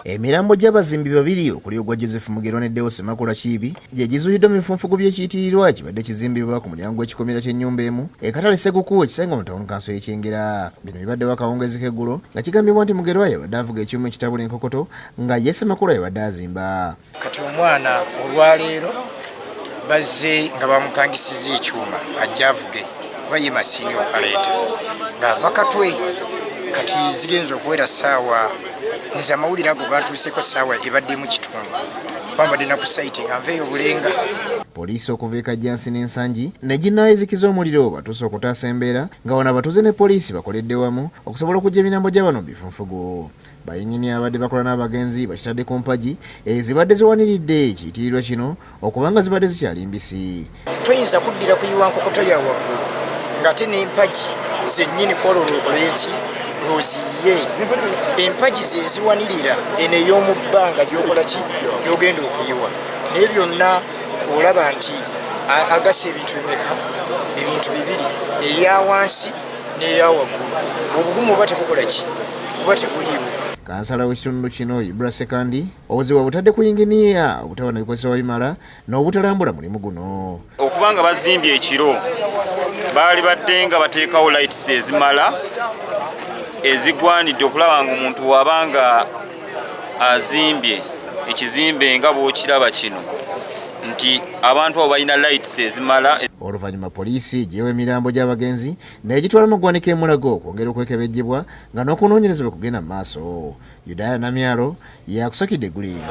Emirambo gy'abazimbi babiri okuli ogwa Joseph Mugerwa ne Deo Ssemakula Kiibi gye gizuuliddwa mu bifunfugu by'ekiyitirirwa ekibadde kizimbibwa ku mulyango gw'ekikomera ky'ennyumba emu e Katale Sseguku ekisangibwa mu tawuni kanso y'e Kyengera. Bino bibaddewo akawungeezi k'eggulo nga kigambibwa nti Mugerwa yabadde avuga ekyuma ekitabula enkokoto nga ye Ssemakula yabadde azimba. Kati omwana olwaleero bazze nga bamupangisiza ekyuma ajja avuge kuba ye masiini opaleeta ng'ava Katwe. Kati zigenza okuwera ssaawa, nze amawulire ago gantuuseko ssaawa ebadde mu kitundu kuba mbadde na ku sayiti nga nveeyo Bulenga. Poliisi okuva e Kajjansi n'e Nsangi ne ginnaayo ezikiza omuliro batuuse okutaasa embeera, nga wano abatuuze ne poliisi bakoledde wamu okusobola okuggya emirambo gy'abano mu bifunfugu. Bayinginiya abadde bakola n'abagenzi bakitadde ku mpagi ezibadde ziwaniridde ekiyitirirwa kino okubanga zibadde zikyali mbisi. Toyinza kuddira kuyiwa nkokoto ya waggulu ng'ate n'empagi zennyini kwolwo lwokoleki lwoziyiye. Empagi ze ziwanirira eno ey'omu bbanga gy'okola ki gy'ogenda okuyiwa, naye byonna olaba nti agasa ebintu bimeka? Ebintu bibiri, eya wansi n'eya waggulu. Obugumu oba tebukola ki, buba tebuliiwo. Kansala w'ekitundu kino Ibra Sekandi obuzibu abutadde ku yinginiya obutaba na bikozesebwa bimala n'obutalambula mulimu guno. Okuba nga bazimbye ekiro, baali badde nga bateekawo lights ezimala ezigwanidde okulaba nga omuntu waba nga azimbye ekizimbe nga bw'okiraba kino nti abantu abo balina lights ezimala. Oluvannyuma poliisi eggyewo emirambo gy'abagenzi n'egitwala mu ggwanika e Mulago okwongera okwekebejjebwa, nga n'okunoonyereza bwe kugenda mu maaso. Yudaya Namyalo yakusakidde eggulire.